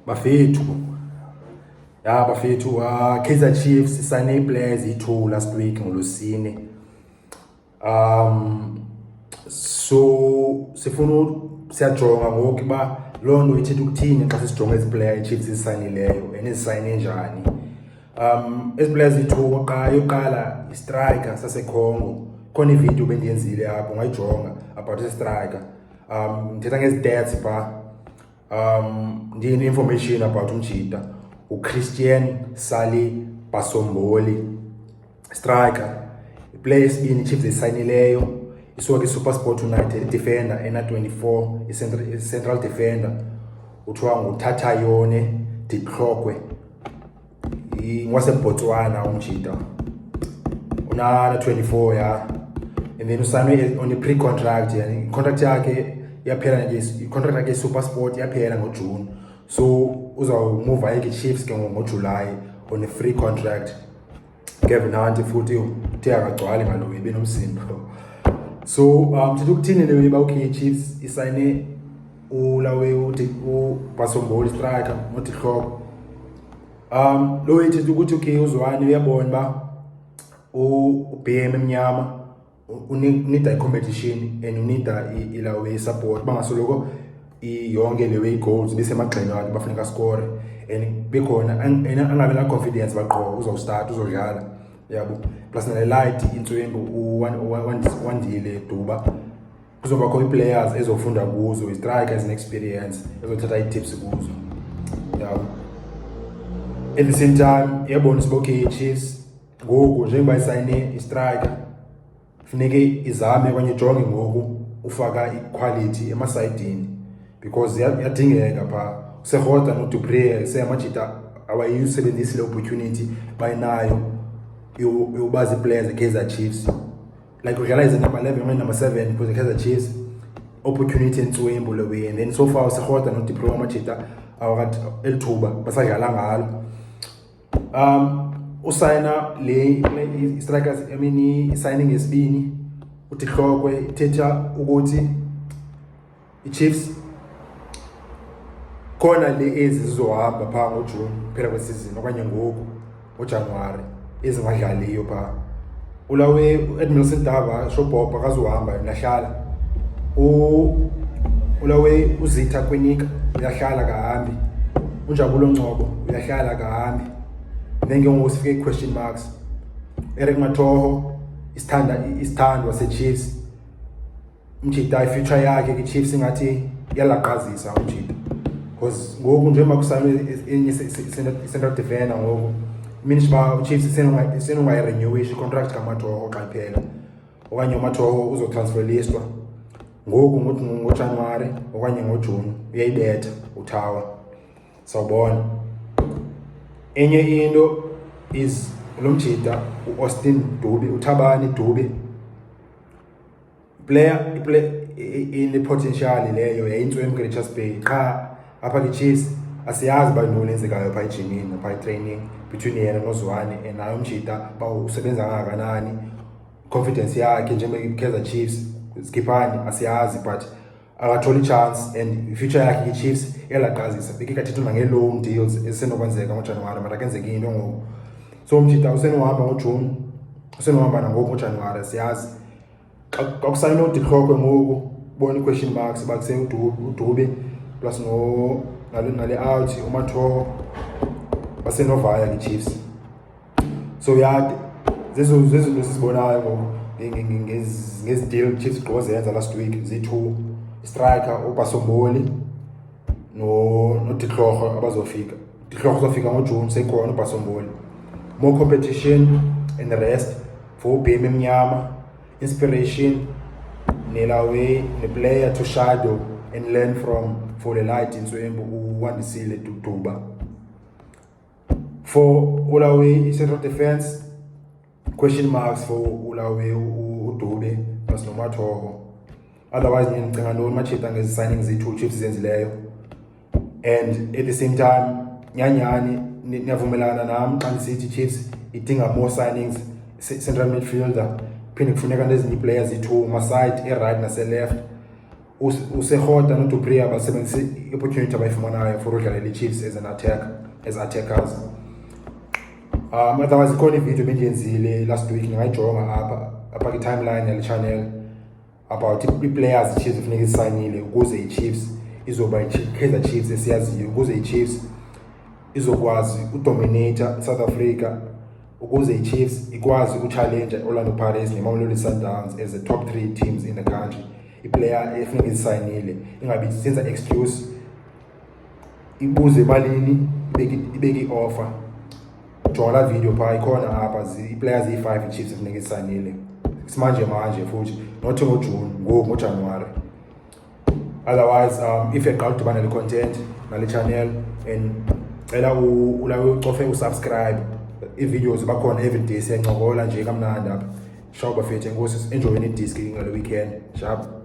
Bafethu, ya bafethu, Kaizer Chiefs isayine ii-players iyi-two last week ngoLwesine. So sifuna siyajonga ngoku uba loo nto ithetha ukuthini xa sisijonga ezi player iChiefs izisayinileyo and izisayine njani. Ezi players ziyi-two, okokuqala, eyokuqala i-striker saseCongo. Ikhona ividiyo bendiyenzile apho, ungayijonga about esi striker. Ndithetha ngezi-stats phaa. Ndine-information about umjita uChristian Sali Basomboli, striker. Iplayer yesibini iChiefs eyisayinileyo isuka kwiSuperSport United, i-defender ena-24, i-central defender, kuthiwa nguThatayone Ditlhokwe, ngwaseBotswana umjita, una-24, ya. And then usayinwe on a pre-contract, yani i-contract yakhe iyaphela nje, i-contract yakhe yeSuperSport iyaphela ngoJune, so uzawumuva aye kwiChiefs ke ngoJuly on a free contract. Gavin Hunt futhi uthe akagcwali ngalo, ebenomsindo. So thetha ukuthini le uba okay, Chiefs isayine ulawe uthi uBasomboli striker noDitlhokwe? Lo ithetha ukuthi okay, uZwane uyabona uba uBM emnyama unida i-competition and unida ilawe i-support, bangasoloko yonke le way goals besemagxeni wakhe, bafuneka score and bekhona and angabi na confidence baqho uzawustart, uzodlala, yabo. Plus nale light intswembu uWandile Duba, kuzobakho ii-players ezofunda kuzo, i-striker ezine-experience ezothatha ii-tips kuzo, yabo. At the same time iyabonisa uba okay, Chiefs ngoku njengoba isayine i-striker, funeke izame okanye ijonge ngoku ufaka iquality emasayidini because iyadingeka phaa. USekgota noDu Preez seyamajita awayisebenzisi le opportunity bayinayo yokuba zii-players zeKaizer Chiefs, like udlala as a number 11 okanye number 7 for the Kaizer Chiefs, opportunity entswembu le way. And then so far uSekgota noDu Preez amajita awakathi elithuba basadlala ngalo. Usayina le i-strikers, I mean i-signing yesibini uDitlhokwe, ithetha ukuthi iChiefs khona le ezi zizohamba phaa ngoJune kuphela kwesizini okanye ngoku ngoJanuwari ezingadlaliyo phaa. Ulawe uEdmilson Dove Shobhoba akazuhamba, uyahlala. Ulawe uZitha Kwinika uyahlala, kahambi. UNjabulo Ngcobo uyahlala, kahambi. Then ke ngoku sifike i-question marks. Eric Mathoho, isithanda isithandwa seChiefs, umjita i-future yakhe kwi-Chiefs ingathi iyalaqazisa umjita because ngoku njengoba kusayinwe enye i-central defender ngoku, means uba uChiefs isenongayirenewishi i-contract kaMathoho xa iphela, okanye uMathoho uzotransferlistwa ngoku ngoJanuwari okanye ngoJuni, uyayibetha uTower, sawubona. Enye into is lo mjita uAustin Dube, uThabani Dube, player iplay ine potential leyo, yayintswembu kwi-Richards Bay qha. Apha kwi-Chiefs asiyazi uba yintoni eyenzekayo phaa ejimini, phaa i-training between yena noZwane and naye umjita uba usebenza kangakanani, confidence yakhe njengoba i-Kaizer Chiefs zikhiphani asiyazi, but akatholi chance and i-future yakhe kwi-Chiefs iyalaqazisa. Beke kathethwa nange-loan deals ezisenokwenzeka ngoJanuwari, but akenzeki into ngoku. So umjita usenohamba ngoJuni, usenohamba nangoku ngoJanuwari, asiyazi. Xa kusayinwe uDitlhokwe ngoku, bona i-question marks uba kuse uDube plus no nale out uMathoho basenovaya kwi-Chiefs. So ya, zezo zezinto esizibonayo ngoku ngezi deal Chiefs gqibo zenza last week ziyi-two, striker uBasomboli no noDitlhokwe abazofika. Ditlhokwe uzofika ngoJune, sekhona uBasomboli. More competition and the rest for uBhemi emnyama, inspiration nelawe ne-player to shadow and learn from for the light inswembu uWandisile Duba. For ulawe i-central defense, question marks for ulawe uDube plus noMathoho. Otherwise nicinga ntoni majita ngezi signings zethu Chiefs zenzileyo? And at the same time, nyanyani niyavumelana nam xa ndisithi Chiefs idinga more signings, central midfielder, phinde kufuneka nezinye ii-players zi-two maside, e-right nase-left? uSekgota noDu Preez basebenzise i-opportunity abayifumanayo for udlalela i-Chiefs as an attack, as attackers. Otherwise ikhona ividiyo bendiyenzile last week, ningayijonga apha kwi-timeline yale channel about ii-players iChiefs efuneka izisayinile ukuze iChiefs izoba yi-Kaizer Chiefs esiyaziyo, ukuze iChiefs izokwazi udominate South Africa, ukuze iChiefs ikwazi uchallenge Orlando Pirates neMamelodi Sundowns as the top three teams in the country. Iplayer efuneka izisayinile, ingabi senza excuse, ibuze emalini, ibeke i-offer. Jonga laa video phaa, ikhona apha, ii-players ziyi-5 iChiefs efuneka izisayinile simanje manje, futhi not ngoJune, ngoku ngoJanuwari. Otherwise, if uyaqala udibana nale content nale channel and cela ulawe ucofe usubscribe. Ii-videos ziba khona every day, siyancokola nje kamnandi apha. Sharp bafethu, enkosi, enjoyeni idiski ngale weekend. Sharp.